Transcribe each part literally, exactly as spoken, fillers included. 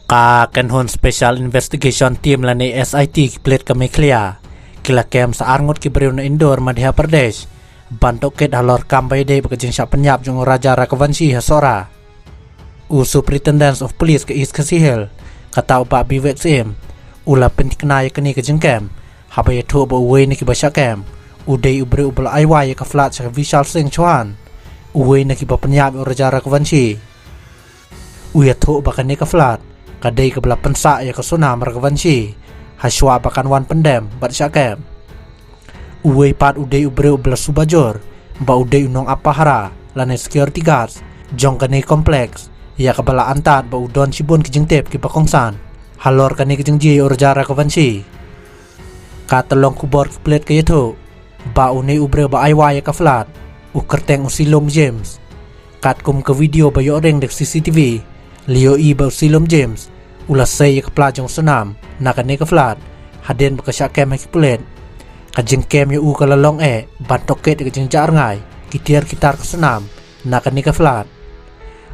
Ka Kynhun Special Investigation Team lane S I T ki pulit ka Meghalaya ki la kem sa arngut ki briew na Indore, Madhya Pradesh ban tohkit halor kam ba ïadei bad ka jingshah pynïap jong u Raja Raghuvanshi ha Sohra. U Superintendent of Police ka East Khasi Hills, kata u Bah Bivek Syiem, u la pynthikna ïa kane ka jingkem haba ïathuh ba uwei na kiba shah kem u dei u briew uba la ai wai ïa ka flat sha ka Vishal Singh Chauhan, uwei na kiba pynïap ïa u Raja Raghuvanshi. U ïathuh ba kane ka flat ka dei kaba la pynsah ïa ka Sonam Raghuvanshi hashwa ba kan wan pyndem bad shah kem. Uwei pat u dei u briew uba la suba jur ba u dei u nongap pahara lane security guard jong kane ka complex, ïa kaba la antad ba u don shibun ki jingtip kiba kongsan halor kane ka jingjia ïa u Raja Raghuvanshi. Ka tyllong khubor ki pulit ka ïathuh ba une u briew ba ai wai ïa ka flat u kyrteng u Silum James. Katkum ka video ba ïoh ring da ka C C T V, la ïohi ba u Silum James u la sei ïa ka pla jong u Sonam na kane ka flat hadien ba ka shah kem ha ki pulit. Ka jingkem ïa u ka la long eh ban tohkit ïa ka jingjah rngai ki tiar ki tar ka Sonam na kane ka flat.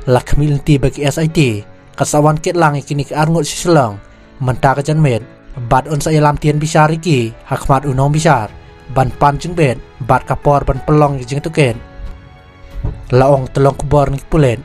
La khmih lynti ba ki S I T ka sa wan kit lang ïa kine ki arngut sha Shillong mynta ka janmiet bad un sa ïalam tian bishar ïa ki ha khmat u nongbishar ban pan jingbit bad ka por ban pynlong ïa ka jingtohkit. La ong tyllong khubor na ki pulit